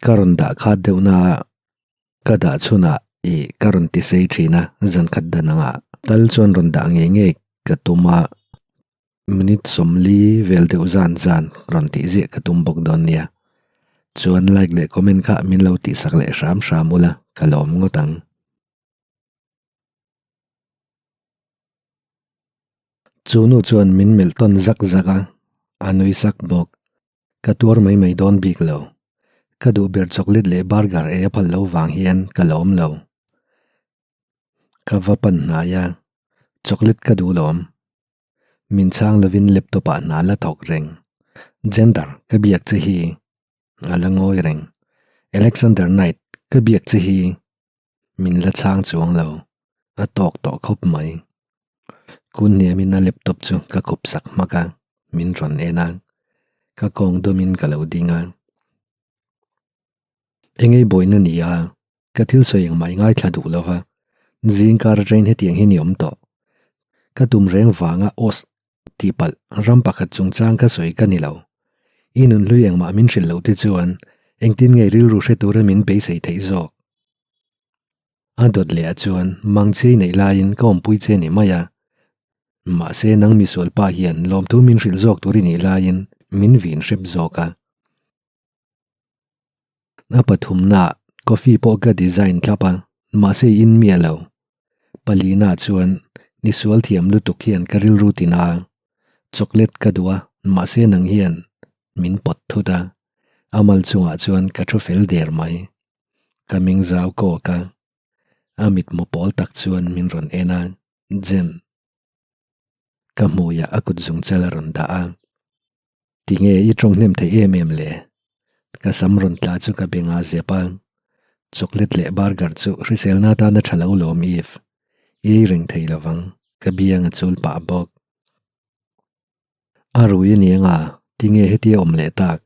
Ka rawn dah khat deuh na a, ka dah chhunah ih ka rawn ti sei thin a, zan khat dan anga tal chuan rawn dah ngei ngei ka tum a, minute 40 vel deuh zan zan rawn tih ziah ka tum bawk dawn nia. Chuan like leh comment kha min lo tihsak leh hram hram ula ka lawm ngawt ang. Chu nu chuan min melh tawn zak zak a, a nui sak bawk. Ka tuar mai mai dawn bik lo. Ka duh ber chocolate leh burger ei a phal lo vang hian ka lawm lo. Ka va pan hnai a, chocolate ka duh lawm. Min chhang lovin laptop ah hna la thawk reng. Gender, ka biak che hi. A la ngawi reng. Alexander Knight, ka biak che hi. Min la chhang chuang lo. A tawk tawh khawp mai. Kun hniamin a laptop chu ka khup sak hmak a, min rawn en a. Ka kawng dawmin ka lo ding a. Engei buaina ni a, ka thil sawi engmah i ngaithla duh lo va. Zing kar train hetiang hi ni awm tawh. Ka tum reng vanga os tihpalh ram pakhat chungchang ka sawi ka ni lo. I nunhlui engmah min hrilh loh te chuan engtin nge rilru hre tura min beisei theih zawk? A dawt leh ah chuan mangchhia i neih laiin ka awmpui che ni mai a. Mahse nang misual pa hian lawmthu min hrilh zawk tur i nih laiin min vin hrep zawk a. A pathumnaah coffee pawh ka design thlap a, mahse i in miah lo. Palina chuan ni sual thiam lutuk hian ka rilru tin a, chocolate ka duh a, mahse nang hian min pawt thut a. A mal chungah chuan ka thu fel der mai. Ka ming zau kawk a, a mitmu pawl tak chuan min rawn en a, Jen. Ka hmuiah a kut zung chal a rawn dah a. Tinge i tawng hnem theih em em le? Ka sam rawn tla chu ka beng a zep a. Chocolate leh burger chu hriselna atana tha lo lawm Eve. I ei reng thei lovang, ka biang a chul pah bawk. A rui a ni anga, tinge hetia awm leh tak?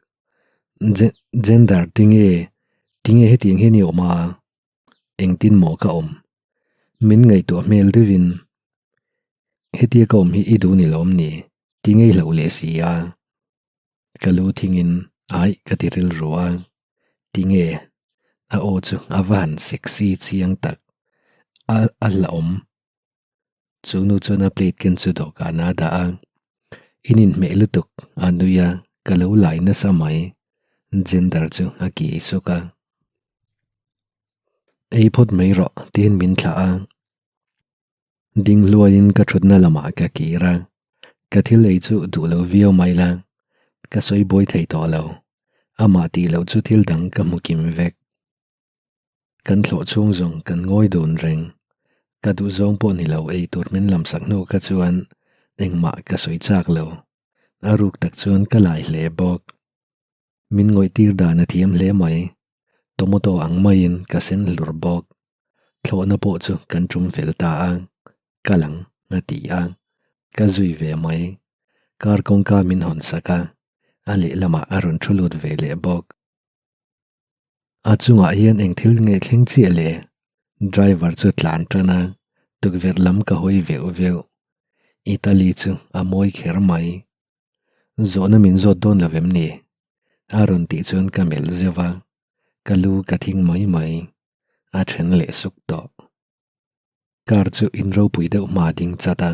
Gender tinge, tinge hetiang hian i awm a? Engtin maw ka awm? Min ngaihtuah hmel deuhin, Hetia ka awm hi i duh ni lawm ni? Ti ngei hlauh leh si a. Ka lu thingin aih ka ti rilru a. Tinge? A aw chu a va han sexy chiang tak. A a hlauhawm. Chu nu chuan a plate ken chu dawhkan a dah a. In inhmeh lutuk a nui a, ka lo lai nasa mai. Gender chu a ki suk a. Ei phawt mai rawh tiin min thlah a. Ding hluaiin ka thutna lamah ka kir a. Ka thil ei chu duh lo viau mai la, ka sawi buai thei tawh lo. Amah tih loh chu thil dang ka hmu kim vek. Kan thlawh chhung zawng kan ngawi dun reng. Ka duh zawng pawh ni lo ei tur min lam sak hnu kha chuan engmah ka sawi chak lo. A ruk tak chuan ka lai hle bawk. Min ngawih tir dan a thiam hle mai. Tomato ang maiin ka sen hlur bawk. Thlawhna pawh chu kan tum fel ta a, ka lang a ti a. Ka zui ve mai. Kar kawngka min hawn sak a, a lehlamah a rawn thu lut ve leh bawk. A chungah hian eng thil nge thleng chiah le? Driver chu tlan tan a, tukverh lam ka hawi veuh veuh. Italy chu a mawi kher mai. Zawhna min zawt dawn lo em ni? A rawn tih chuan ka melh zeuh a, ka lu ka thing mai mai. A then leh suk tawh. Car chu in ropui deuh hma ding chat a.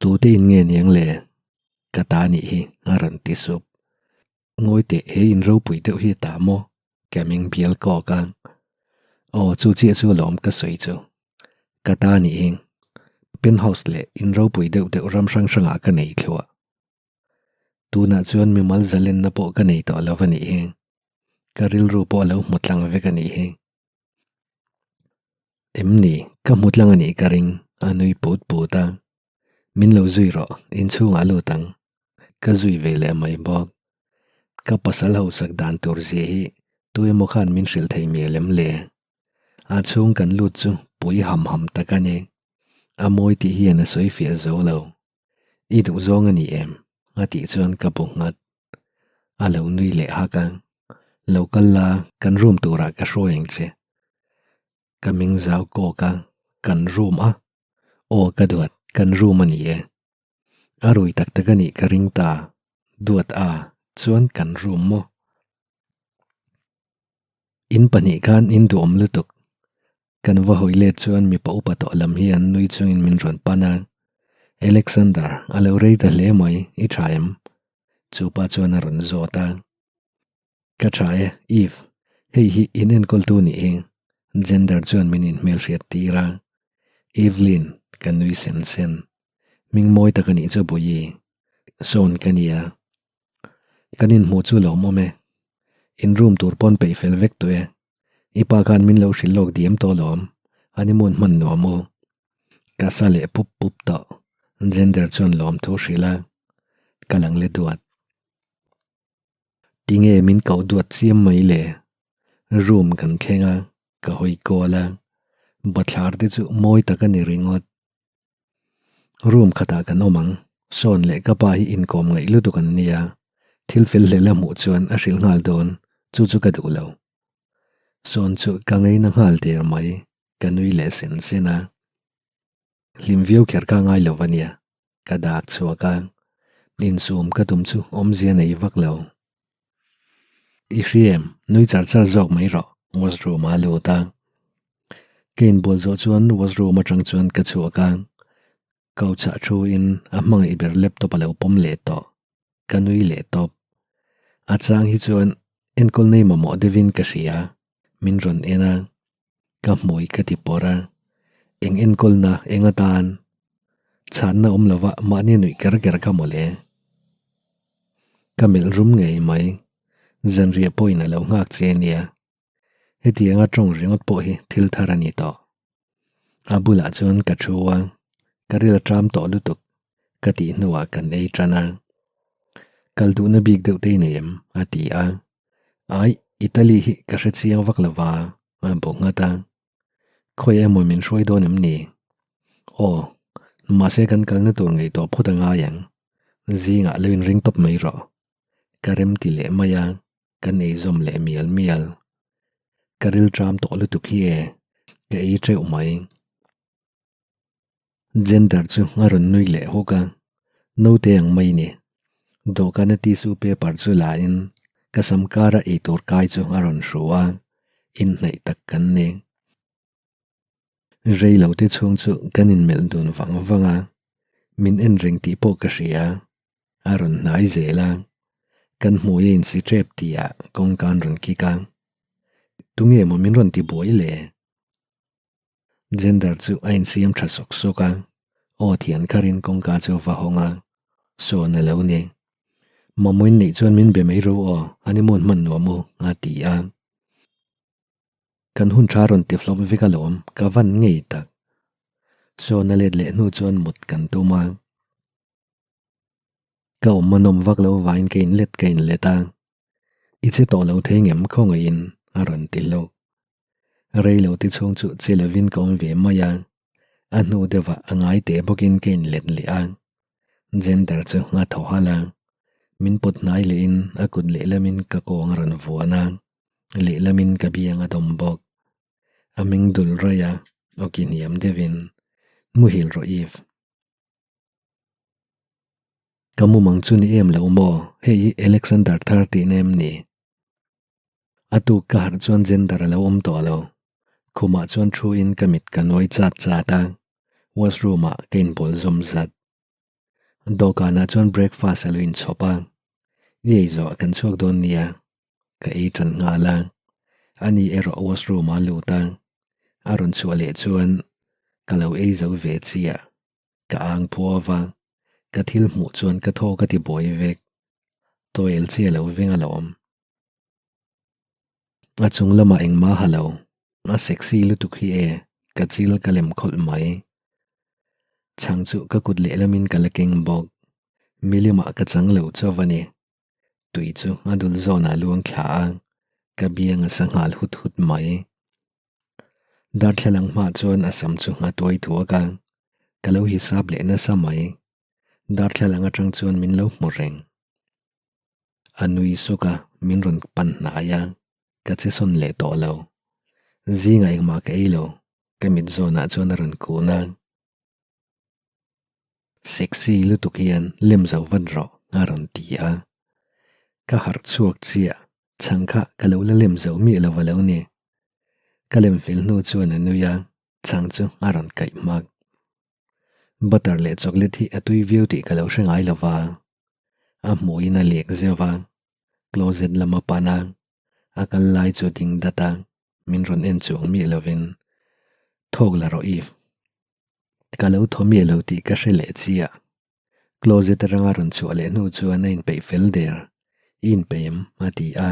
Tute in nge niang le? Ka ta nih hi a rawn ti sup. Ngawi teh he in ropui deuh hi ta maw? Ka meng bial kawk a. Aw chu chiah chu alawm ka sawi chu. Ka ta nih hi. Penthouse leh in ropui deuh deuh ram hrang hrangah ka nei thluah. Tunah chuan mimal zalenna pawh ka nei tawh lo a nih hi. Ka rilru pawh a lo hmu tlang vek a nih hi. Em ni, ka hmu tlang a nih ka ring, a nui put put a. Min lo zui rawh, inchhungah lut ang. Ka zui ve leh mai bawk. Ka pasal hausak dan tur zia hi tu emaw khan min hrilh thei mial em le? A chhung kan lut chu pui ham ham tak a ni. A mawi tih hian a sawi fiah zo lo. I duh zawng a ni em? A tih chuan ka bu nghat. A lo nui leh hak a. Lo kal la, kan room turah ka hruai ang che. Ka ming zau kawk a, kan room a? Aw ka duat, kan room a ni e. A rui tak tak a nih ka ring ta. Duat a, chuan kan room maw? In pahnih khan in duhawm lutuk. Kan va hawi let chuan mipa upa tawh lam hi an nui chungin min rawn pan a. Alexander, a lo rei ta hle mai, i tha em? Chu pa chuan a rawn zawt a. Ka tha e, Eve. Hei hi in enkawltu nih hi. Gender chuan min inhmelhriat tir a. Evelyn, ka nui sen sen. Hming mawi tak a nih chu Bawihi. Sawn ka nia. Kan inhmuh chu lo awm e. In room tur pawn peih fel vek tawh e. I pa khan min lo hrilh lawk diam tawh alawm. Honeymoon hman nuam u. Ka sa leh pup pup tawh. Gender chuan lawm thu hrilh a. Ka lang le duat. Tinge min koh duat chiam mai le? Room kan thleng a, ka hawi kual a. Bathlar te chu mawi tak a ni ringawt. Room khatah kan awm ang, Sawn leh ka pa hi inkawm ngaih lutuk an nia, thil fel hlel a hmuh chuan a hrilh nghal dawn, chu chu ka duh lo. Sawn chu ka ngaina nghal der mai, ka nui leh sen sen a. Hlim viau kher ka ngai lo ania, ka dak chhuak a, insum ka tum chu awmzia nei vak lo. I hria em? Nui char char zawk mai rawh, washroom ah a lut a. Ka inbual zawh chuan washroom atang chuan ka chhuak a, couch ah thu in a hmangaih ber laptop a lo pawm leh tawh, ka nui leh tawp. A chang hi chuan enkawl nei mamawh deuhin ka hria, min rawn en a. Ka hmui ka ti pawrh a, eng enkawlna eng atan chhanna awm lova mahni nuih ker ker kha mawle. Ka melh rum ngei mai, zanriah pawhin a lo nghak che ania. Hetianga tawng ringawt pawh hi thil thar a ni tawh. A bulah chuan ka thu a, ka ril a ṭam tawh lutuk ka tih hnuah kan ei ṭan a. Kal duhna bik deuh te i nei em? a ti a. Aih, Italy hi ka hre chiang vak lo va, a bu nghat a. Khawi emaw min hruai dawn em ni? Aw, mahse kan kalna tur ngaihtuah phawt a ngai ang. Zingah lo inring tawp mai rawh. Ka rem ti leh mai a, kan ei zawm leh mial mial. Ka ril ṭam tawh lutuk hi e, ka ei teuh mai. Gender chu a rawn nui leh hawk a, naute ang mai ni. Dawhkana tissue paper chu la in ka sam kara eitur kai chu a rawn hru a, inhnaih tak kan ni. Rei lo te chhung chu kan inmelh dun vang vang a, min en reng tih pawh ka hria. A rawn hnai zel a, kan hmui a insi tep tihah kawngka an rawn kik a. Tunge maw min rawn tibuai le? Gender chu a insiam tha sawk sawk a, aw thian kharin kawngka chu va hawng a, sawn a lo ni. Mamawin neih chuan min be mai ro aw, honeymoon hman nuam u, a ti a. Kan hun tha rawn ti flop vek alawm, ka van ngei tak. Sawn a let leh hnu chuan mut kan tum a. Ka awm a nawm vak lo vain ka inlet ka inlet a. I che tawh lo thei ngem khawngaihin a rawn ti hlawk. Rei lo ti chhung chu che lovin ka awm ve mai a, a hnu deuhah a ngai teh bawkin ka inlet leh a. Gender chu a thaw halh a, min pawt hnai lehin a kut lehlamin ka kawng a rawn vuan a, lehlamin ka biang a dawm bawk. A meng dul raih a, awki hniam deuhin, Muhil rawh Eve. Ka mumang chu ni em lo maw, hei hi Alexander thar tihna em ni? A tuk ka harh chuan gender a lo awm tawh lo. Khumah chuan thu in ka mit ka nuai chat chat a, washroom ah ka inbual zawm zat. Dawhkanah chuan breakfast a lo inchhawp a, i ei zawh kan chhuak dawn nia, ka ei tan nghal a. Ani erawh washroom ah a lut a, a rawn chhuah leh chuan ka lo ei zo ve chiah. Ka ang phuau va, ka thil hmuh chuan ka thaw ka ti buai vek. Tawel chi a lo veng alawm. A chung lamah engmah ha lo, a sexy lutuk hi e, ka chil ka lem khawlh mai. Chhang chu ka kut lehlamin ka la keng bawk. Milimah ka chang lo chauh a ni. Tui chu a dul zawnah luang thla a, ka biang a sa nghal hut hut mai. Darthlalang hmaah chuan a sam chu a tuai thuak a, ka lo hisap leh nasa mai. Darthlalang atang chuan min lo hmu reng. A nui suk a, min rawn pan hnai a, ka che sawn leh tawh lo. Zingah engmah ka ei lo, ka mit zawnah chuan a rawn kun a. Sexy lutuk hian lem zo vat rawh a rawn ti a. Ka harh chhuak chiah. Chhang kha ka lo la lem zo miah lo a lo ni. Ka lem fel hnu chuan a nui a, chhang chu a rawn kaih hmak. Butter leh chocolate hi a tui viau tih ka lo hre ngai lo va. A hmuhin a lek zeuh va, closet lam a pan a, a kal lai chu ding dat a, min rawn en chuang miah lovin, Thawk la rawh Eve. Ka lo thaw miah lo tih ka hre leh chiah. Closet atanga rawn chhuah leh hnu chuan a inpeih fel der. I inpeih em? a ti a.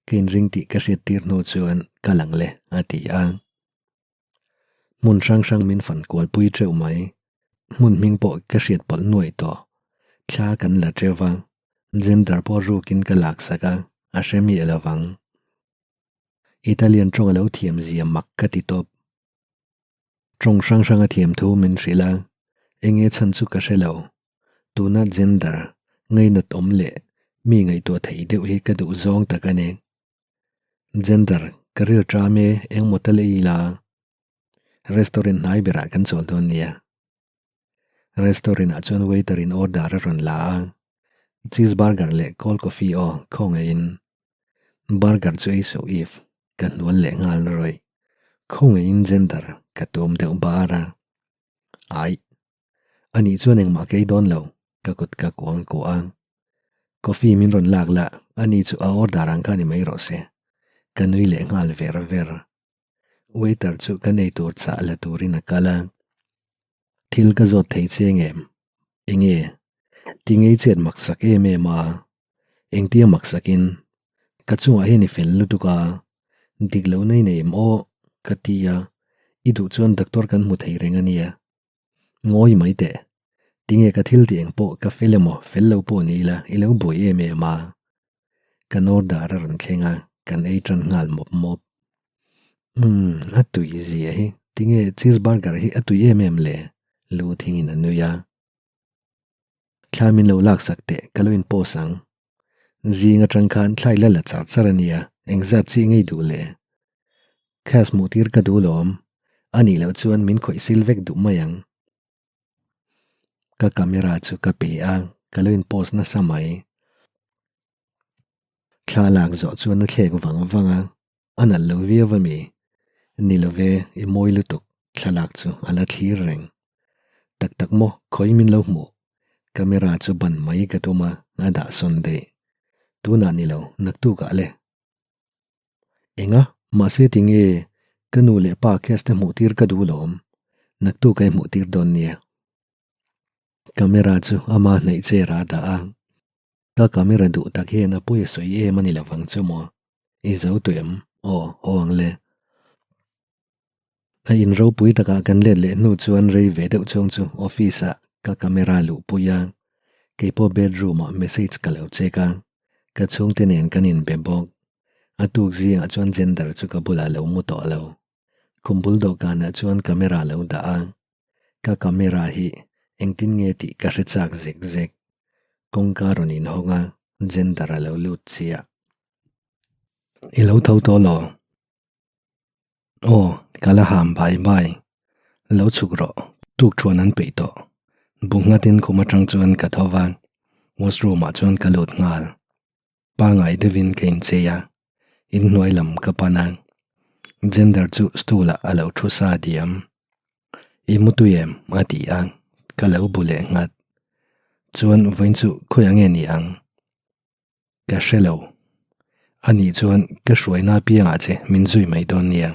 Ka inring tih ka hriat tir hnu chuan ka lang le a ti a. Hmun hrang hrang min fan kual pui teuh mai. Hmun hming pawh ka hriat pawlh nuaih tawh. Thla kan la teuh va, gender pawh rukin ka laksak a, a hre miah lo vang. Italian tawng a lo thiam zia mak ka ti tawp. Tawng hrang hrang a thiam thu min hrilh a, enge chhan chu ka hre lo. Tuna gender ngainat awm leh mi ngaihtuah thei deuh hi ka duh zawng tak a ni. Gender ka ril ṭam e, engmaw ta leh ila restaurant hnai berah kan chawl dawn nia. Restaurant ah chuan waiter in order a rawn la a, cheese burger leh cold coffee aw khawngaihin. Burger chu ei suh Eve, ka hnual leh nghal rawih. Khawngaihin gender ka tum deuh bar a. Aih. Anih chuan engmah ka ei dawn lo, ka kut ka kuang kuah a. Coffee min rawn lak la, ani chu a order ang kha ni mai rawh se. Ka nui leh nghal ver ver. Waiter chu ka nei tur chah la turin a kal a. Thil ka zawt thei che ngem? Enge? Tingei chet maksak em em a? Engtia maksakin? Ka chungah hian i fel lutuk a, dik lo nei nei em aw? Ka ti a, i duh chuan doctor kan hmu thei reng a nia. Ngawi mai teh. Tinge ka thil tih eng pawh ka fel emaw fel lo pawh ni ila i lo buai em em a. Kan order a rawn thleng a, kan ei tan nghal mawp mawp. Umm, a tui zia hi, tinge cheese burger hi a tui em em le? Lu thingin a nui a. Thla min lo laksak teh, ka lo in post ang. Zing atang khan thlai la la char char a nia, engzat chi ngei duh le? Cash hmuh tir ka duh lawm, a nih loh chuan min khawih sil vek duh mai ang. Ka camera chu ka pe a, ka lo in post nasa mai. Thla lak zawh chuan a thlek vang vang a, a nalh lo viau a mi? Ni lo ve, i mawi lutuk, thlalak chu a la thlir reng. Tak tak maw, khawi min lo hmuh? Camera chu ban mai ka tum a, a dah sawn daih. Tunah ni lo, naktukah le. Enga, mahse tinge ka nu leh pa case te hmuh tir ka duh lawm, naktuk a i hmuh tir dawn nia. Camera chu ama hnaih chair ah a dah a, ka camera duh tak hian a pawi a sawi em a ni lovang chu maw? I zo tawh em? Aw, haw ang le. A in ropui takah kan let leh hnu chuan rei ve deuh chhung chu office ah ka camera luhpui a, keipawh bedroom ah message ka lo check a, ka chhungte nen kan inbe bawk. A tuk zingah chuan gender chu ka bulah lo mu tawh lo. Khum bul dawhkanah chuan camera lo dah a, ka camera hi engtin nge tih ka hre chak zek zek. Kawngka rawn inhawng a, gender a lo lut chiah. I lo tho tawh lo. Aw, ka la ham bai bai. Lo chhuk rawh, tuk thuan an peih tawh. Bu nghatin khum atang chuan ka tho va, washroom ah chuan ka lut nghal. Pangai deuhin ka inchei a, inhnuai lam ka pan a. Gender chu stool ah a lo thu sa diam. I mu tui em? a ti a, ka lo bu leh nghat. Chuan vawiin chu khawiah nge ni ang? Ka hre lo. Anih chuan ka hruaina apiangah che min zui mai dawn nia.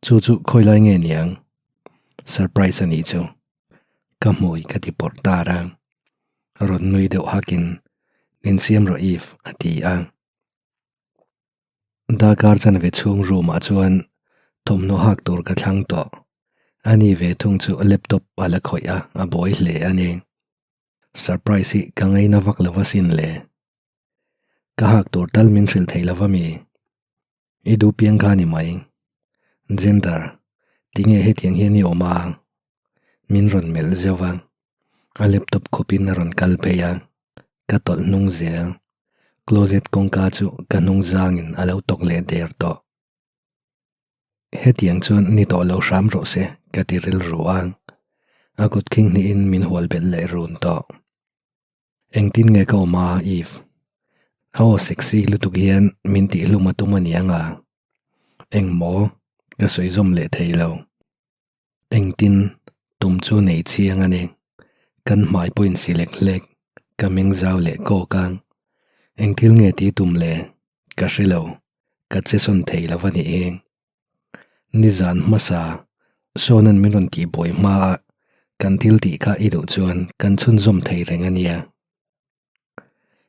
Chu chu khawi lai nge niang? Surprise a nih chu. Ka hmui ka ti pawrh tar a. Rawn nui deuh hakin, Insiam rawh Eve a ti a. Darkar chanve chhung room ah chuan thawmhnaw hak tur ka thlang tawh. Ani ve thung chu laptop a la khawih a, a buai hle a ni. Surprise hi ka ngaina vak lo asin le. Ka hak tur tal min hrilh thei lo va mi? I duh piang kha ni mai. Gender, tinge hetiang hian i awm a? Min rawn melh zeuh a, a laptop khawpin a rawn kal phei a, ka tawlh hnung zel. Closet kawngka chu ka hnung zangin a lo tawk leh der tawh. Hetiang chuan ni tawh lo hram rawh se ka ti rilru a, a kut khing hnihin min hual belh leh run tawh. Engtin nge ka awm a, Eve? A aw sexy lutuk hian min tihhlum a tum a niang a. Engmaw ka sawi zawm leh thei lo. Engtin tum chu nei chiang a ni. Kan hmai pawh insi lek lek, ka meng zau leh kawk a. Eng thil nge ti tum le? Ka hre lo, ka che sawn thei lo a nih hi. Nizan hmasa, Sawnan min rawn tihbuai hmaah kan thil tih kha i duh chuan kan chhunzawm thei reng a nia.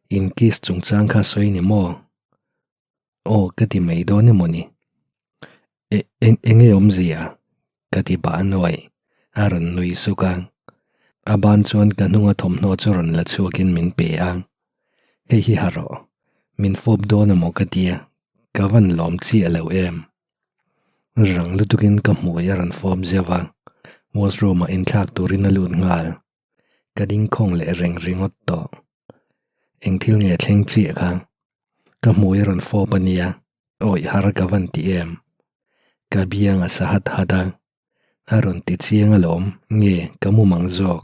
In kiss chungchang kha sawi ni maw? Aw ka ti mai dawn emaw ni? E eng enge awmzia? Ka ti bah nuai, a rawn nui suk a. A ban chuan ka hnunga thawmhnaw chu rawn la chhuakin min pe a. Hei hi ha rawh, min fawp dawn emaw ka tia, ka van lawm chiah lo em? Rang lutukin ka hmui a rawn fawp zeuh a, washroom ah inthlak turin a lut nghal. Ka ding khawng leh reng ringawt tawh. Eng thil nge thleng chiah kha? Ka hmui a rawn fawp a nia, awih har ka van ti em? Ka biang a sa hat hat a, a rawn ti chiang alawm, nge ka mumang zawk?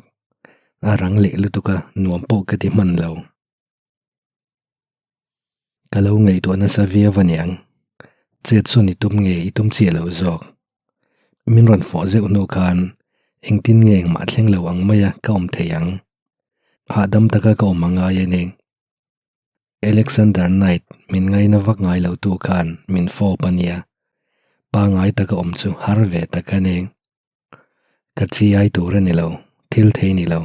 A rang leh lutuk a, nuam pawh ka ti hman lo. Ka lo ngaihtuah nasa viau aniang. Chet sawn i tum nge i tum chiah lo zawk. Min rawn fawh zeuh hnu khan engtin nge engmah thleng lo ang maia ka awm thei ang. Hahdam taka ka awm a ngai a ni. Alexander Knight min ngaina vak ngai lo tu khan min fawp a nia. Pangai taka awm chu har ve tak a ni. Ka chi ai tur a ni lo, thil thei ni lo.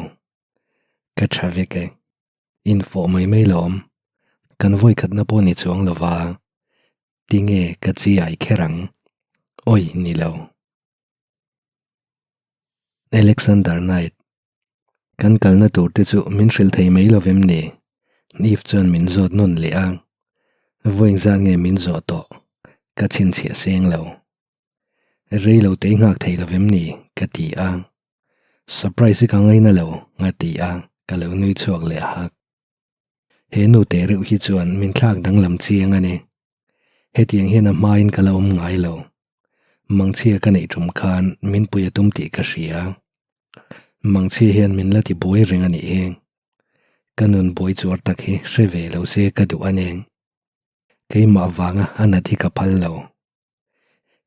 Ka tha vek e. Infawh mai mai lawm. Kan vawi khatna pawh ni chuang lo va. Tinge ka chi ai kher ang? Awi ni lo. Alexander Knight. Kan kalna tur te chu min hrilh thei mai lo vem ni? Eve chuan min zawt nawn leh a. Vawi engzat nge min zawh tawh? Ka chhinchhiah seng lo. Rei lo te i nghak thei lo vem ni? Ka ti a. Surprise hi ka ngaina lo, a ti a, ka lo nui chhuak leh hak. He nu teh reuh hi chuan min thlak danglam chiang a ni. Hetiang hian a hmain ka la awm ngai lo. Mangchhia ka neih tum khan min pui a tum tih ka hria. Mangchhia hian min la ti buai reng a nih hi. Ka nun buai chuar tak hi hre ve lo se ka duh a ni. Keimah vanga a nat hi ka phal lo.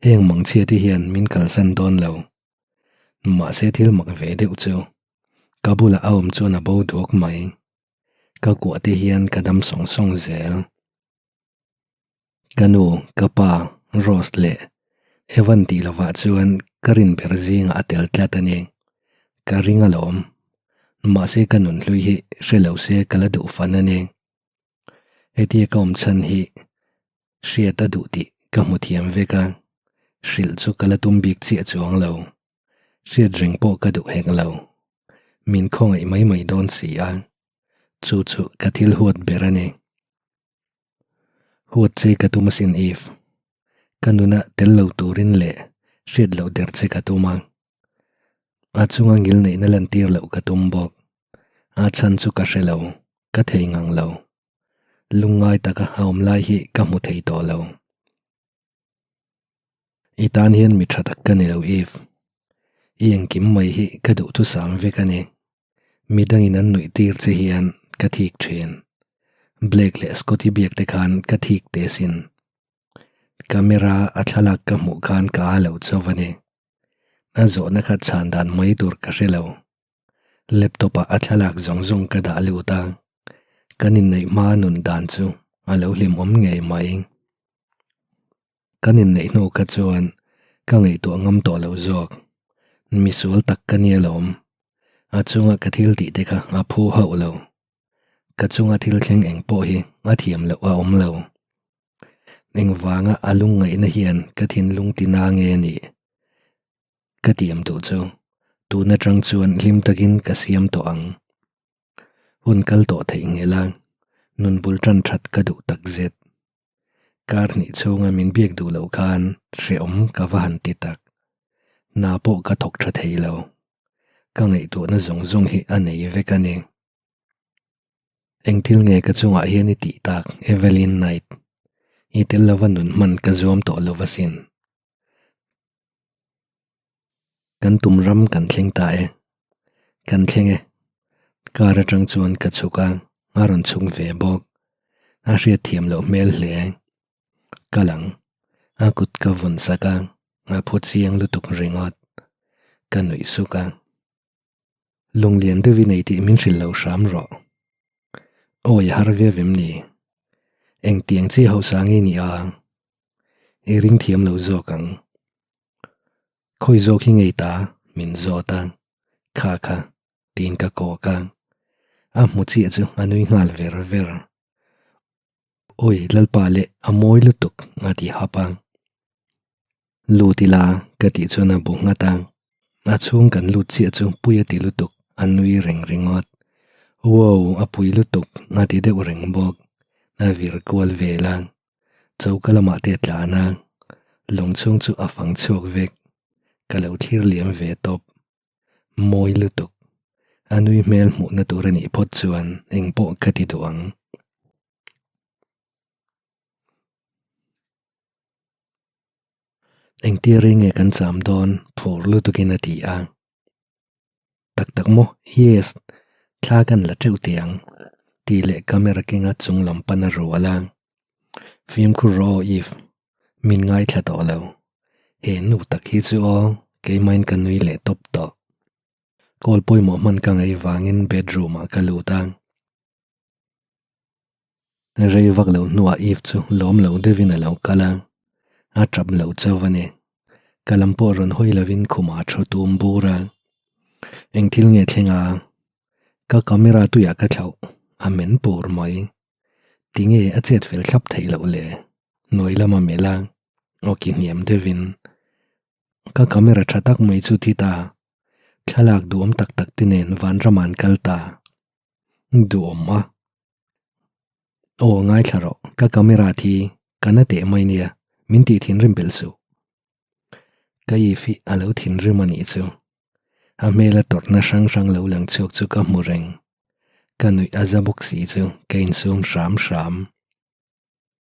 Heng mangchhia te hian min kalsan dawn lo. Mahse thil mak ve deuh chu ka bulah a awm chuan a bo duak mai. Ka kuah te hian ka dam sawng sawng zel. Ka nu, ka pa, Rose leh Evan tih lovah chuan ka rin ber zingah a tel tlat a ni. Ka ring alawm. Mahse ka nun hlui hi hre lo se ka la duh fan a ni. Hetia ka awm chhan hi hriat a duh tih ka hmu thiam vek a, hrilh chu ka la tum bik chiah chuang lo. Hriat reng pawh ka duh hek lo. Min khawngaih mai mai dawn si a, chu chu ka thil huat ber a ni. Huat che ka tum asin Eve. Ka nuna tel lo turin leh hriat loh der che ka tum a. A chunga ngil neihna lantir loh ka tum bawk. A chhan chu ka hre lo, ka thei ngang lo. Lungngai taka a awm lai hi ka hmu thei tawh lo. I tan hian mi tha tak ka ni lo Eve. I engkim mai hi ka duhthusam vek a ni. Midangin an nuih tir che hian ka thik thin. Blake leh Scotty biak te khan ka thik teh sin. Camera a thlalak ka hmuh khan ka a lo chauh a ni. A zawhna kha chhan dan mai tur ka hre lo. Laptop ah a thlalak zawng zawng ka dah lut a, kan inneih hma nun dan chu a lo hlimawm ngei mai. Kan inneih hnu kha chuan ka ngaihtuah ngam tawh lo zawk. Misual tak ka nia lawm. A chunga ka thil tih te kha a phu hauh lo. Ka chunga thil thleng eng pawh hi a thiam loh a awm lo. Engvanga a lungngaihna hian ka thinlung tina nge a nih? Ka tiam duh chu tun atang chuan hlim takin ka siam tawh ang. Hun kal tawh theih nghel a, nun bul tan that ka duh tak zet. Kar hnih chhunga min biak duh loh khan hrehawm ka va han ti tak. Hna pawh ka thawk tha thei lo. Ka ngaihtuahna zawng zawng hi a nei vek a ni. Eng thil nge ka chungah hian i tih tak Evelyn Knight? I tel lova nun hman ka zuam tawh lo asin. Kan tum ram kan thleng ta e. Kan thleng e. Car atang chuan ka chhuk a, a rawn chhuk ve bawk. A hriat thiam loh hmel hle. Kal ang. A kut ka vawn sak a, a phu chiang lutuk ringawt. Ka nuih suk a. Lunglian deuh i nei tih min hrilh lo hram rawh. Awi a har viau em ni? Engtiang chi hausa nge ni a? I ring thiam lo zawk ang. Khawi zawk hi ngei ta? Min zawt a. Kha kha. Tiin ka kawk a. A hmu chiah chu a nui nghal ver ver. Awi Lalpa leh a mawi lutuk a ti hap a. Lut ila ka tih chuan a bu nghat a. A chhung kan lut chiah chu pui a ti lutuk a nui reng ringawt. Wow a pui lutuk a ti deuh reng bawk. A vir kual vel a. Choka lamah te a tlan a. Lawng chhung chu a fang chhuak vek. Ka lo thlir liam ve tawp. Mawi lutuk. A nui hmel hmuhna tur a nih phawt chuan engpawh ka ti duh ang. Engtir rei nge kan cham dawn phur lutukin a ti a. Tak tak maw? Yes! Thla kan la teuh teh ang tih leh camera kenga chung lam pan a rual a. Fimkhur rawh aw Eve, min ngaithla tawh lo. He nu tak hi chu aw keimahin ka nui leh tawp tawh. Call pawimawh hman ka ngaih vangin bedroom ah ka lut a. Rei vak lo hnuah Eve chu lawm lo deuhin a lo kal a, a tap lo chauh a ni. Ka lam pawh rawn hawi lovin khumah a thu tum bur a. Eng thil nge thleng a? Ka camera tuiah ka thlauh, a men pur mai. Tinge a chet fel thlap theih loh le? Hnuai lama melh a, aw ki hniam deuhin. Ka camera tha tak mai chu thi ta. Thlalak duhawm tak tak te nen vanram ah an kal ta. Duhawm a. Aw ngaithla rawh, ka camera thi ka na teh mai nia, min tih thinrim belh suh. Ka if hi a lo thinrim a nih chu. A hmela tawrhna hrang hrang lo lang chhuak chu ka hmu reng. Ka nuih a za bawk si chu ka insum hram hram.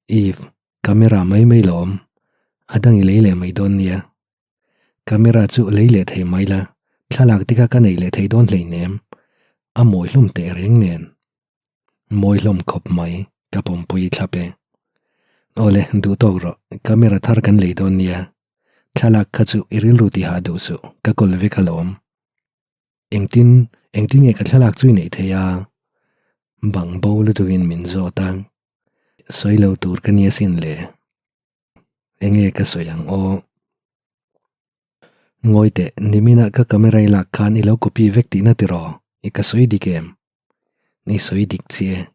Eve, camera mai mai lawm. A dang i lei leh mai dawn nia. Camera chu lei leh thei mai la, thlalak te kha ka nei leh thei dawn hleinem. A mawi hlawm teh reng nen. Mawi hlawm khawp mai, ka pawmpui thlap e. Awle, duh tawk rawh, camera thar kan lei dawn nia. Thlalak kha chu i rilru tihah duh suh, ka kawl vek alawm. Engtin, engtin nge ka thlalak chu i neih thei a? Bang bo lutukin min zawt a. Sawi lo tur ka nia sin le. Enge ka sawi ang aw? Ngawi teh, niminah ka camera i lak khan i lo copy vek tihna tiraw? I ka sawi dik em? I sawi dik chiah e.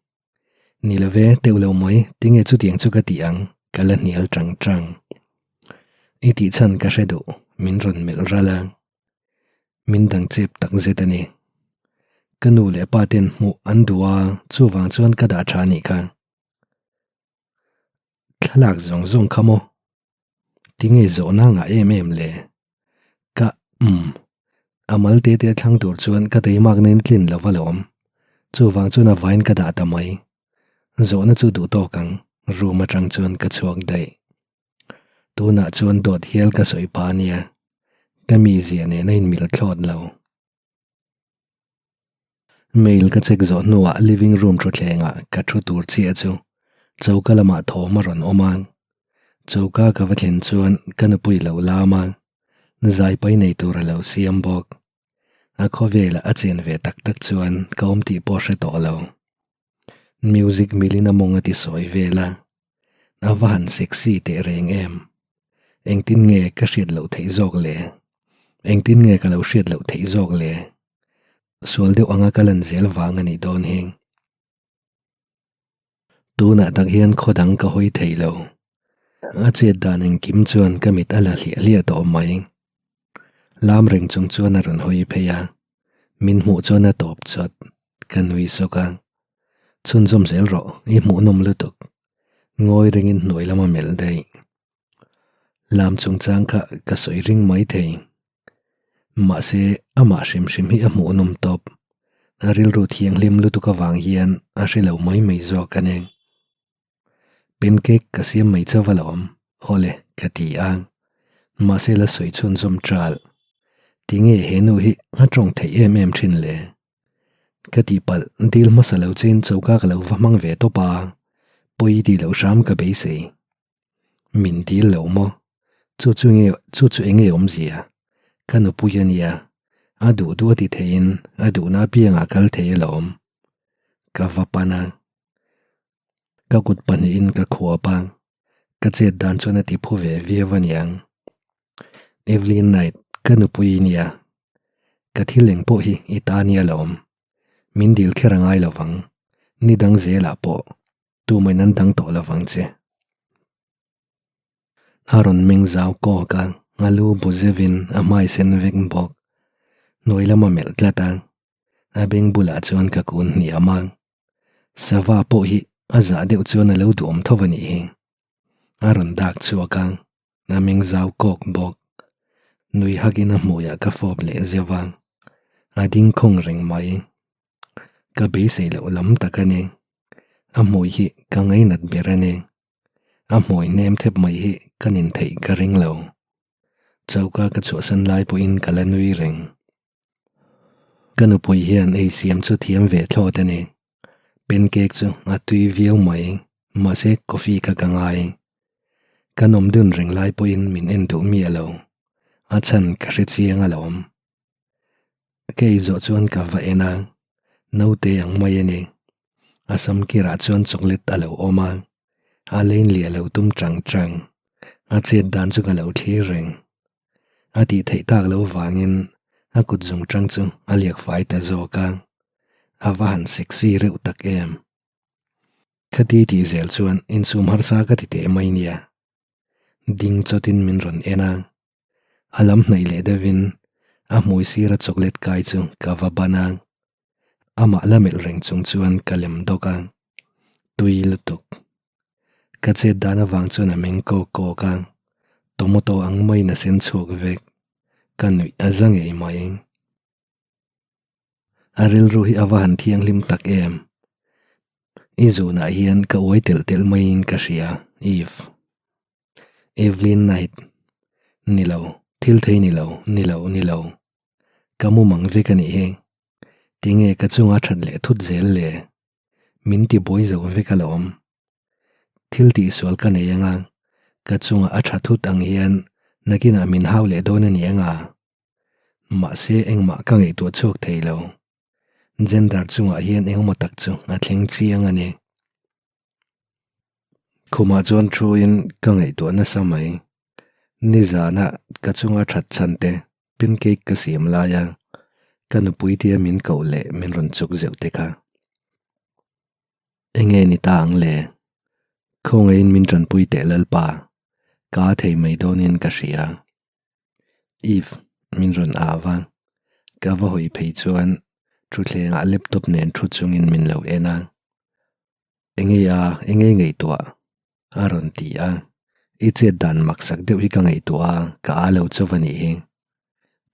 Ni lo ve, teuh lo mai, tinge chutiang chu ka tih ang? Ka la hnial tang tang. I tih chhan ka hre duh, min rawn melh ral a. Min dang chep tak zet a ni. Ka nu leh pa ten hmuh an duh a, chuvang chuan ka dah tha anih kha. Thlalak zawng zawng kha maw? Tinge zawhna ngah em em le? Ka umm. A mal te te thlang tur chuan ka teimak nen tlin lo va lawm. Chuvang chuan a vain ka dah ta mai. Zawhna chu duh tawk ang, room atang chuan ka chhuak daih. Tunah chuan dawt hial ka sawi pah a nia. Ka mizia nen a inmil thlawt lo. Mail ka check zawh hnuah living room thutthlengah ka thu tur chiah chu choka lamah thawm a rawn awm a. Choka ka va thlen chuan ka nupui lo lam a, zaipai nei tur a lo siam bawk. A khawvelah a chen ve tak tak chuan ka awm tih pawh hre tawh lo. Music milin a mawng a ti sawi vel a, a va han sexy teh reng em. Engtin nge ka hriat loh theih zawk le? Engtin nge ka lo hriat loh theih zawk le? Sual deuh anga ka lan zel vang a nih dawn hi. Tunah tak hian khaw dang ka hawi thei lo. A chet dan engkim chuan ka mit a la hliah hliah tawh mai. Lam reng chung chuan a rawn hawi phei a, min hmuh chuan a tawp chawt. Ka nui sawk a, Chhunzawm zel rawh, i hmuhnawm lutuk. Ngawi ringin hnuai lama melh daih. Lam chungchang kha ka sawi ring mai thei. Mahse, amah hrim hrim hi a hmuhnawm tawp. A rilru thianghlim lutuk avang hian a hre lo mai mai zawk a ni. Pancake ka siam mai chauh a lawm, awle ka ti a. Mahse la sawi chhunzawm ṭal. Tinge he nu hi a tawng theih em em ṭhin le? Ka tihpalh dil hmasa lo chein choka ka lo va hmang ve tawp a. Pawi tih loh hram ka beisei. Min dil lo maw? Chu chu nge chu chu eng nge awmzia? Ka nupui a nia, a duh duh a ti theiin a duhna apiangah kal thei alawm. Ka va pan a. Ka kut pahnihin ka khuap a, ka chet dan chuan a ti phu ve viau a niang. Evelyn Knight, ka nupui i nia. Ka thil eng pawh hi i ta nia lawm. Min dil kher a ngai lo vang. Ni dang zelah pawh tumain an dang tawh lo vang che. A rawn meng zau kawk a, a lu bu zeuhin a hmai sen vek bawk. Hnuai lama melh tlat a, a beng bulah chuan ka kun hniam a. Sava pawh hi a zah deuh chuan a lo duhawm tho a nih hi. A rawn dak chhuak a, a meng zau kawk bawk. Nui hakin a hmuiah ka fawp leh zeuh a, a ding khawng reng mai. Ka beisei loh lam tak a ni. A hmui hi ka ngainat ber a ni. A hmui hnem thep mai hi ka nin theih ka ring lo. Choka ka chhuahsan lai pawhin ka la nui reng. Ka nupui hian ei siam chu thiam ve thlawt a ni. Pancake chu a tui viau mai, mahse coffee kha ka ngai. Ka nawm dun reng lai pawhin min en duh miah lo. A chhan ka hre chiang alawm. Ka ei zawh chuan ka va en a, naute ang mai a ni. A sam kirah chuan chocolate a lo awm a, a lein leh a lo tum chang chang. A chet dan chu ka lo thlir reng. A tih theih tak lo vangin a kut zung tang chu a liak fai ta zawk a, a va han sexy reuh tak em. Khati tih zel chuan insum harsa ka ti teh mai nia. Ding chawtin min rawn en a, a lam hnaih leh deuhin a hmui sira chocolate kai chu ka va ban a, amah la melh reng chung chuan ka lem dawk a, tui lutuk. Ka chet dan avang chuan a meng kawk kawk a, tomato ang maiin a sen chhuak vek. Ka nuih a za ngei mai. A rilru hi a va han thianghlim tak em. I zunah hian ka uai telh telh maiin ka hria, Eve. Evelyn Knight. Ni lo, thil thei ni lo, ni lo, ni lo. Ka mumang vek a nih hi. Tinge ka chunga that leh thut zel le? Min ti buai zo vek alawm. Thil tihsual ka nei anga, ka chunga a tha thut ang hian nakinah min hau leh dawn a ni anga. Mahse engmah ka ngaihtuah chhuak thei lo. Gender chungah hian engemaw tak chu a thleng chiang a ni. Khumah chuan thuin ka ngaihtuah nasa mai. Nizana ka chunga that chhan te pancake ka siam lai a, ka nupui tia min koh leh min rawn chuk zeuh te kha. Enge ni ta ang le? Khawngaihin min tanpui teh Lalpa, ka thei mai dawnin ka hria. Eve, min rawn au a, ka va hawi phei chuan thutthlengah laptop nen thu chungin min lo en a. Enge a, enge ngaihtuah? A rawn ti a, i chet dan maksak deuh hi ka ngaihtuah a, ka a lo chauh a nih hi.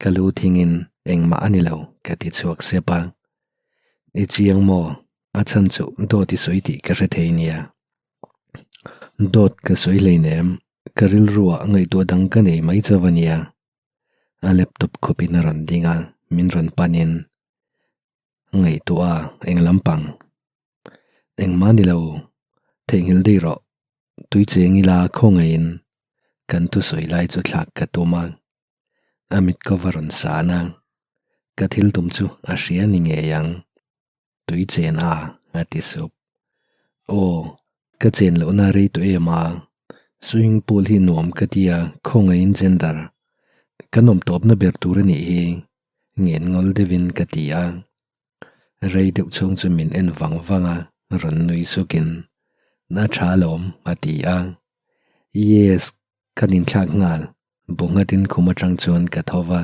Ka lu thingin engmah a ni lo ka ti chhuak sep a. I chiang maw? A chhan chu dawt i sawi tih ka hre thei nia. Dawt ka sawi hleinem, ka rilruah ngaihtuah dang ka nei mai chauh a nia. A laptop khupin a rawn ding a, min rawn panin ngaihtuah a eng lampang. Engmah ni lo, theihnghilh daih rawh. Tui cheng ila khawngaihin kan thusawi lai chu thlak ka tum a. A mit ka va rawn san a, ka thil tum chu a hria ni ngei ang. Tui chen a, a ti sup. Aw, ka chen lohna rei tawh em a, swimming pool hi nuam ka ti a, khawngaihin gender kan awm tawpna ber tur a nih hi, ngen ngawl deuhin ka ti a. Rei deuh chhung chu min en vang vang a, rawn nui sukin, A tha alawm, a ti a. Yes, ka ninthlak nghal, bu nghatin khum atang chuan ka tho va,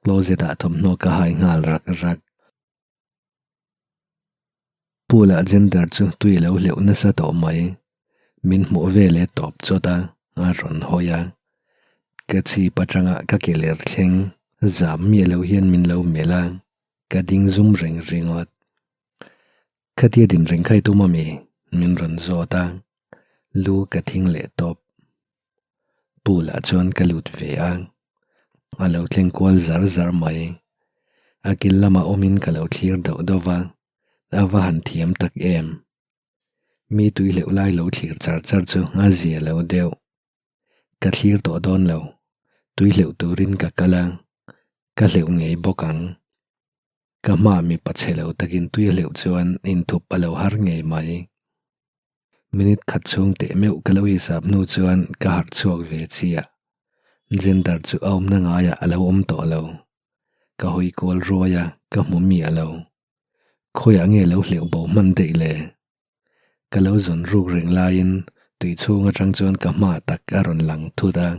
closet ah thawmhnaw ka hai nghal rak rak. Pool ah gender chu tui lo hleuh nasa tawh mai, min hmuh vel e tawp chawt a, a rawn hawi a. Ka chhip atanga ka ke ler thleng zam miah lo hian min lo melh a, ka ding zum reng ringawt. Khatia din reng kha i tum ami? Min rawn zawt a, lu ka thing leh tawp. Pool ah chuan ka lut ve a, a lo thleng kual zar zar mai. A kil lamah awmin ka lo thlir dauh dauh va, a va han thiam tak em. Mi tui hleuh lai lo thlir char char chu a zia lo deuh. Ka thlir tawh dawn lo. Tui hleuh turin ka kal a, ka hleuh ngei bawk ang. Ka hma mipa chhe lo takin tui a hleuh chuan inthup a lo har ngei mai. Minute khat chhung teh meuh ka lo hisap hnu chuan ka harh chhuak ve chiah. Gender chu a awmna ngaiah a lo awm tawh lo. Ka hawi kual ruai a, ka hmu miah lo. Khawiah nge lo hleuh bo hman daih le? Ka lo zawn ruk reng laiin tui chhung atang chuan ka hma tak a rawn lang thut a.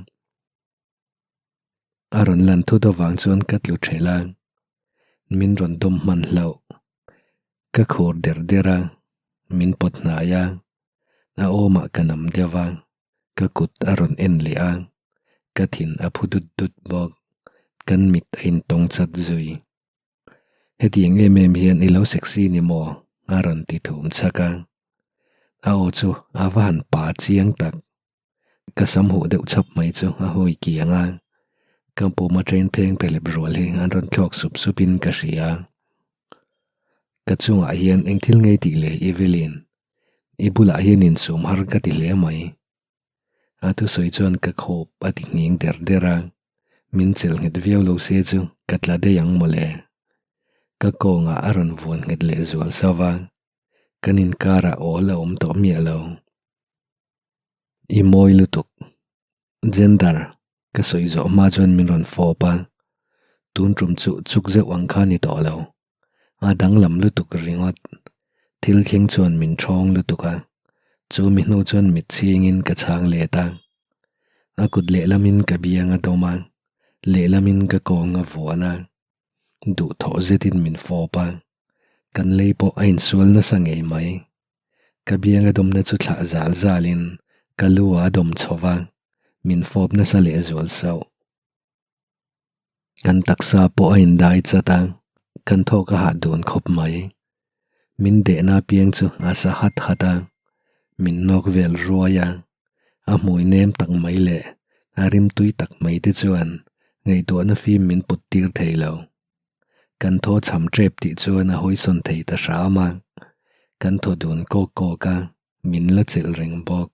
A rawn lan thut avang chuan ka tlu thelh a, min rawn dawm hman hlauh. Ka khur der der a, min pawt hnai a, a awmah ka nam deuh a, ka kut a rawn en leh a, ka thin a phu dut dut bawk, kan mit a intawng chat zui. Hetiang em em hian i lo sexy ni maw? a rawn ti thum chhak a. A aw chu a va han pa chiang tak. Ka sam huh deuh chhap mai chu a hawi kiang a. Ka pum aṭain pheng phelep rual hi an rawn thlawk sup sup in ka hria. Ka chungah hian eng thil ngei tih leh Evelyn, i bulah hian insum har ka ti hle mai. A thusawi chuan ka khawp a ti nghing der der a, min chelh nghet viau lo se chu ka tla daih ang mawle. Ka kawngah a rawn vuan nghet leh zual sauh va, kan inkarah awl a awm tawh miah lo. I mawi lutuk. Gender, ka sawi zawh hma chuan min rawn fawp a, tun tum chu chuk zeuh ang kha ni tawh lo. A danglam lutuk ringawt. Thil thleng chuan min ṭhawng lutuk a, chu mi hnu chuan mit chhingin ka chhang let a. A kut lehlamin ka biang a dawm a, lehlamin ka kawng a vuan a. Duhthawh zetin min fawp a, kan lei pawh a insual nasa ngei mai. Ka biang a dawmna chu thlah zal zalin ka lu a dawm chho va, min fawp nasa lehzual sauh. Kan taksa pawh a indai chat a, kan thawk a hah dun khawp mai. Min dehna apiang chu a sa hat hat a, min nawk vel ruai a. A hmui nem tak mai leh a rimtui tak mai te chuan ngaihtuahna fim min put tir thei lo. Kan thaw cham tep tih chuan a hawisawn thei ta hram a, kan thaw dun kawk kawk a, min la chelh reng bawk.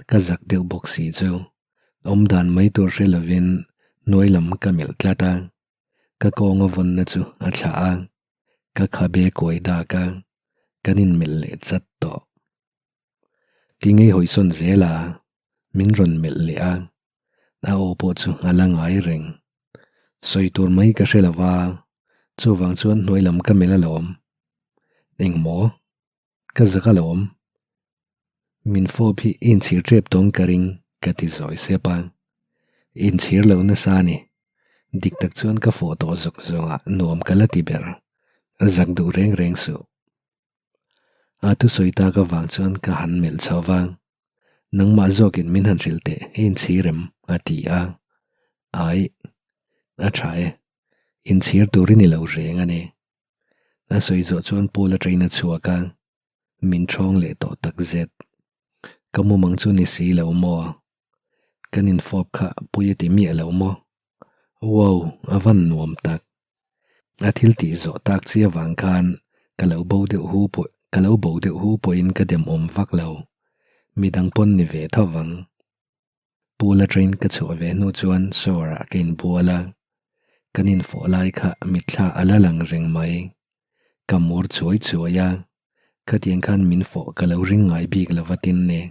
Ka zak deuh bawk si chu awm dan mai tur hre lovin hnuai lam ka melh tlat a, ka kawng a vawnna chu a thlah a, ka khabe kuai dak a, kan inmelh leh chat tawh. Ti ngei hawisawn zel a, min rawn melh leh a, a aw pawh chu a la ngai reng. Sawi tur mai ka hre lo va, chuvang chuan hnuai lam ka melh alawm. Engmaw? Ka zak alawm. Min fawp hi inchhir tep tawng ka ring ka ti zawi sep a. Inchhir lo nasa a ni. Dik tak chuan ka fawh tawh zawk zawngah nuam ka la ti ber. Zak duh reng reng suh. A thusawi tak avang chuan ka han melh chho va. Nangmah zawkin min han hrilh teh i inchhir em? a ti a. Aih. A tha e. Inchhir turin i lo reng a ni. A sawi zawh chuan pool atangin a chhuak a, min thawng leh tawh tak zet. Ka mumang chu ni si lo maw? Kan infawp kha pui a ti miah lo maw? Wow, a van nuam tak. A thil tih zawh tak chi avang khan ka lo bo deuh hu pawh ka lo bo deuh hu pawhin ka demawm vak lo. Midang pawn ni ve tho vang. Pool atangin ka chhuah ve hnu chuan shower ah ka inbual a, kan infawh lai kha mitthla a la lang reng mai. Ka mur chuai chuai a, khatiang khan min fawh ka lo ring ngai bik lo va tin ni.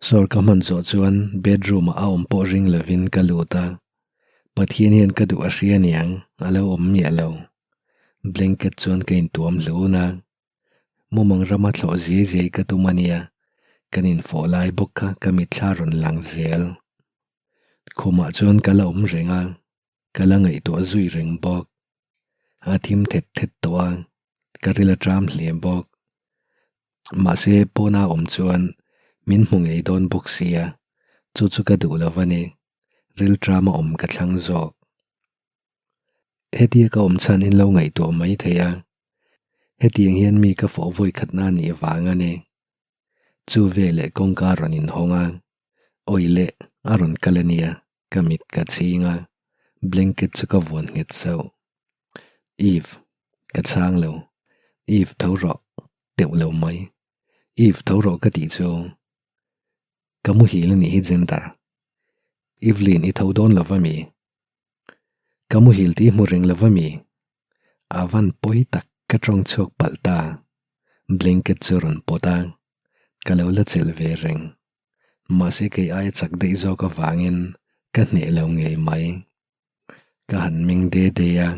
Shower ka hman zawh chuan bedroom ah a awm pawh ring lovin ka lut a, Pathian hian ka duh a hria aniang a lo awm miah lo. Blanket chuan ka intuam hlun a. Mumang rama thlawh ziai ziai ka tum a nia, kan infawh lai bawk kha ka mitthla rawn lang zel. Khumah chuan ka la awm reng a, ka la ngaihtuah zui reng bawk. A thim thet thet tawh a, ka ril a ṭam hle bawk. Mahse pawna awm chuan min hmu ngei dawn bawk sia, chu chu ka duh lo a ni, ril ṭama awm ka thlang zawk. Hetia ka awm chhan in lo ngaihtuah mai thei a, hetiang hian mi ka fawh vawi khatna a nih vang a ni. Chu veleh kawngka a rawn inhawng a, awi leh a rawn kal a nia, ka mit ka chhing a, blanket chu ka vuan nghet sauh. Eve, ka chhang lo. Eve tho rawh, teuh lo mai. Eve tho rawh ka tih chu. Ka muhil a nih hi Gender. Evelyn i tho dawn lo va mi? Ka muhil tih i hmu reng lo va mi? A van pawi tak ka tawng chhuak palh ta. Blanket chu rawn pawt a, ka lo la chelh ve reng. Mahse kei aia chak daih zawk avangin ka hneh lo ngei mai. Ka han meng de de a,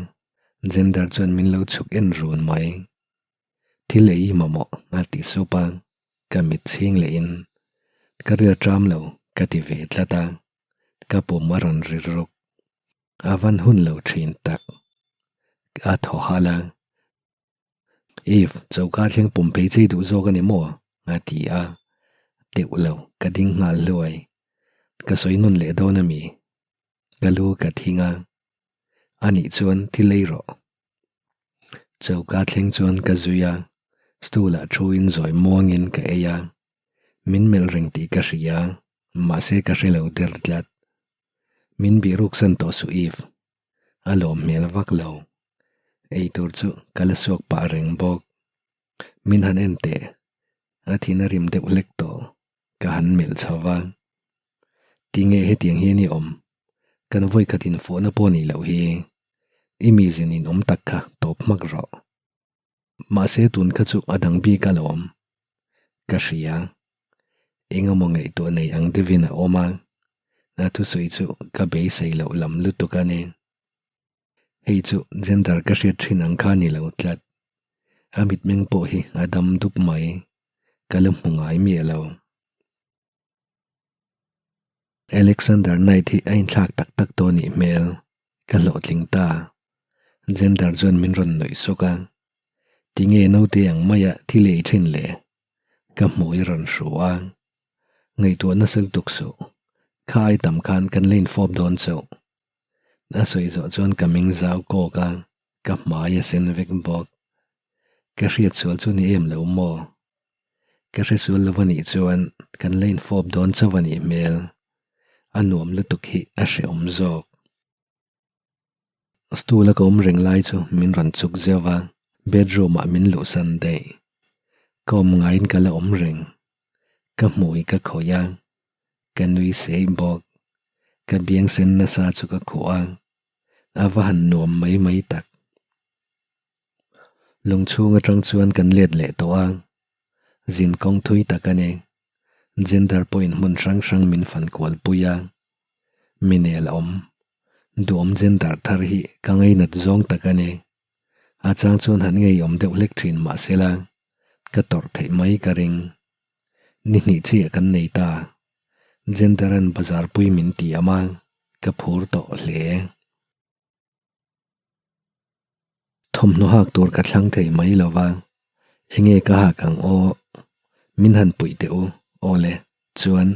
Gender chuan min lo chhuk en run mai. Thil ei i mamawh a ti sup a, ka mit chhing lehin ka ril ṭam lo ka ti ve tlat a, ka pum a rawn ri ruk. A van hun lo ṭhin tak. A thaw halh a. Eve, choka thleng pum phei chei duh zawk a ni maw? a ti a. Teuh lo, ka ding nghal hluai. Ka sawi nawn leh dawn a mi? Ka lu ka thing a. A nih chuan thil ei rawh. Choka thleng chuan ka zui a, stool ah thu in zawi muangin ka ei a. Min melh reng tih ka hria, mahse ka hre lo der tlat. Min bihruk san tawh suh Eve. A lawm hmel vak lo. Ei tur chu ka la suak pah reng bawk. Min han en teh. A thin a rim deuh hlek tawh. Ka han melh chho va. Tinge hetiang hian i awm? Kan vawi khat infawhna pawh nih loh hi. I mizin in awm tak kha tawp hmak rawh. Mahse tun kha chu a dang bik alawm. Ka hria. Engemaw ngaihtuah nei ang deuhin a awm a. A thusawi chu ka beisei loh lam lutuk a ni. Hei chu gender ka hriat thin ang kha ni lo tlat. A mitmeng pawh hi a dam dup mai. Ka la hmu ngai miah lo. Alexander Knight hi a inthlak tak tak tawh nih hmel. Ka hlawhtling ta. Gender chuan min rawn nuih sawk a. Tinge naute ang maia thil ei thin le? Ka hmui rawn hru a. Ngaihtuah nasa lutuk suh. Kha ai tam khan kan la infawp dawn chauh. A sawi zawh chuan ka meng zau kawk a, ka hmai a sen vek bawk. Ka hriat sual chu ni em lo maw? Ka hre sual lo anih chuan kan la infawp dawn chauh anih hmel. A nuam lutuk hi a hrehawm zawk. Stool a ka awm reng lai chu min rawn chuk zeuh a, bedroom ah min luhsan daih. Ka awm ngaiin ka la awm reng. Ka hmui ka khawih a, ka nui sei bawk. Ka biang sen nasa chu ka khuh a, a va han nuam mai mai tak. Lung chhung atang chuan kan let leh tawh a, zin kawng thui tak a ni. Gender pawhin hmun hrang hrang min fan kual pui a, mi nel awm. Duhawm gender thar hi ka ngainat zawng tak a ni. A chang chuan han ngeiawm deuh hlek thin mah sela, ka tawrh theih mai ka ring. Ni hnih chiah kan nei ta. Gender an bazar pui min ti am a, ka phur tawh hle. Thawmhnaw hak tur ka thlang thei mai lo va, enge ka hak ang aw? Min han puih teh u, aw le, chuan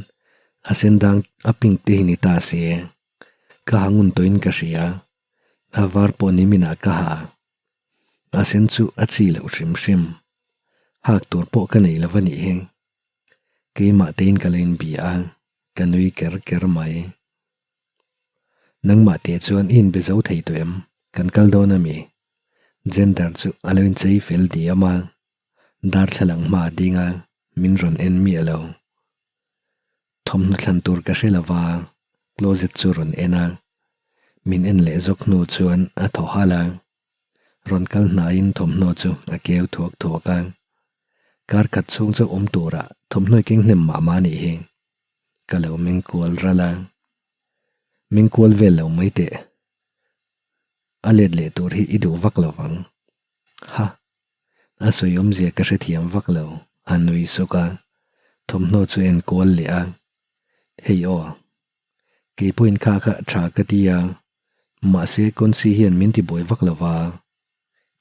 a sen dang a pink te hi ni ta si. Ka ha ngun tawhin ka hria, a var pawh ni minah ka ha. A sen chu a chi loh hrim hrim. Hak tur pawh ka nei lo va nih hi. Keimah tein ka lo inbia a, ka nui ker ker mai. Nangmah teh chuan i inbe zo thei tawh em? Kan kal dawn a mi? Gender chu a lo inchei fel diam a, darthlalang hma a ding a, min rawn en miah lo. Thawmhnaw thlan tur ka hre lova, closet chu rawn en a, min en leh zawk hnu chuan a thaw halh a, rawn kal hnaiin thawmhnaw chu a keu thuak thuak a. Kar khat chhung chu awm turah thawmhnaw i keng hnem mah mah a nih hi. Ka lo meng kual ral a, meng kual vel lo mai teh. A let leh tur hi i duh vak lo vang. Ha! A sawi awmzia ka hrethiam vak lo, a nui suk a, thawmhnaw chu a en kual leh a. Hei aw, kei pawhin kha kha tha ka ti a, mahse Concy hian min ti buai vak lo va.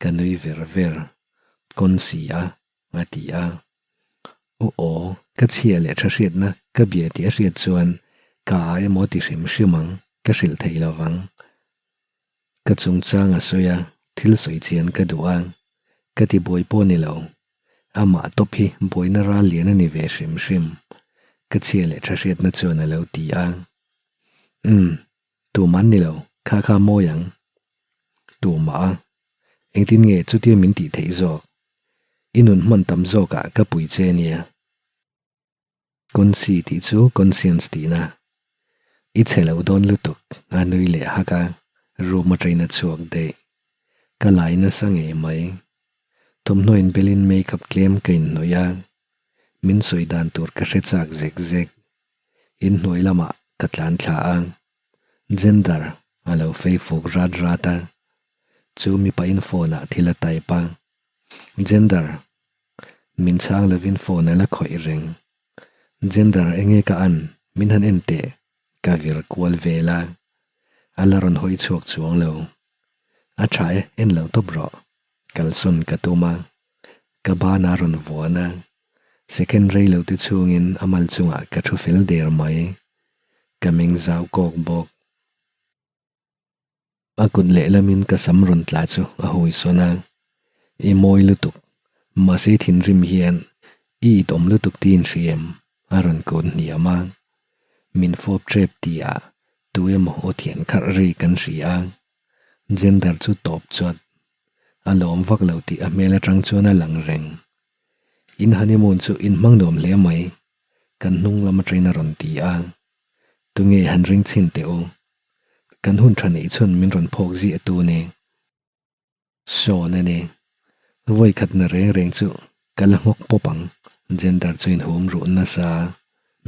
Ka nui ver ver, Concy a, a ti a. Aw aw, ka chhia leh tha hriatna ka bia tih a hriat chuan ka a emaw ti hrim hrim ang, ka hrilh thei lo vang. Ka chungchang a sawi a, thil sawi chian ka duh a, ka ti buai pawh ni lo. Amah tawp hi buaina ral lian a ni ve hrim hrim, ka chhia leh tha hriatna chuan a lo ti a. Umm, tumah an ni lo, kha kha mawi ang. Tumah a, engtin nge chutia min tih theih zawk? I nun hman tam zawkah ka pui che nia. Consi tih chu conscience tihna. I chhe lo dawn lutuk, a nui leh hak a, room atangin a chhuak daih. Ka lai nasa ngei mai. Thawmhnaw inbelin makeup tlem ka inhnawih a, min sawi dan tur ka hre chak zek zek. Inhnuai lamah ka tlan thla a, Gender a lo fei fuk rat rat a, chu mipain phone ah thil a type a, Gender min chhang lovin phone a la khawih reng. Gender enge ka an min han en teh ka vir kual vel a, a la rawn hawi chhuak chuang lo. A tha e en lo tawp rawh, kalsawn ka tum a, ka ban a rawn vuan a, second rei lo te chhungin a mal chungah ka thu fel der mai. Ka meng zau kawk bawk. A kut lehlamin ka sam rawn tla chu a hui sawn a, I mawi lutuk, mahse i thinrim hian i itawm lutuk tiin hria em? a rawn kun hniam a. Min fawp tep tihah tu emaw aw thian kharh ri kan hria a, Gender chu tawp chawt. A lawm vak lo tih a hmel atang chuan a lang reng. In honeymoon chu in hmang nuam hle mai, kan hnung lam atangin a rawn ti a. Tunge han ring chhin teh u? Kan hun tha neih chhun min rawn phawk ziah tu ni. Sawn a ni. Vawi khatna reng reng chu ka la nghawk pawp ang, Gender chu inhum ruh nasa a,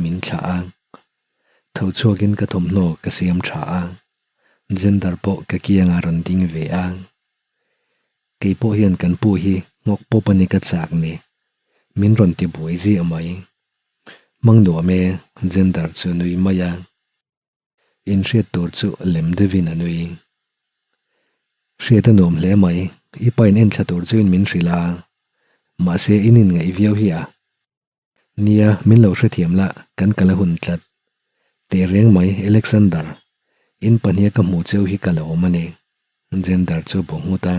min thlah a. Tho chhuakin ka thawmhnaw ka siam tha a, Gender pawh ka kiangah rawn ding ve a. Kei pawh hian kan pu hi nghawk pawp a ni ka chak ni. Min rawn ti buai ziah mai. Hmang nuam e, Gender chu nui mai a. Inhriat tur chu lem deuhin a nui. Hriat a nuam hle mai, i pa in enthla tur chuin min hrilh a, mahse in inngaih viau hi a. Nia, min lo hrethiam la, kan kal a hun tlat. Teh reng mai, Alexander, in pahniha ka hmuh cheu hi ka la awm a ni, Gender chu bu nghut a.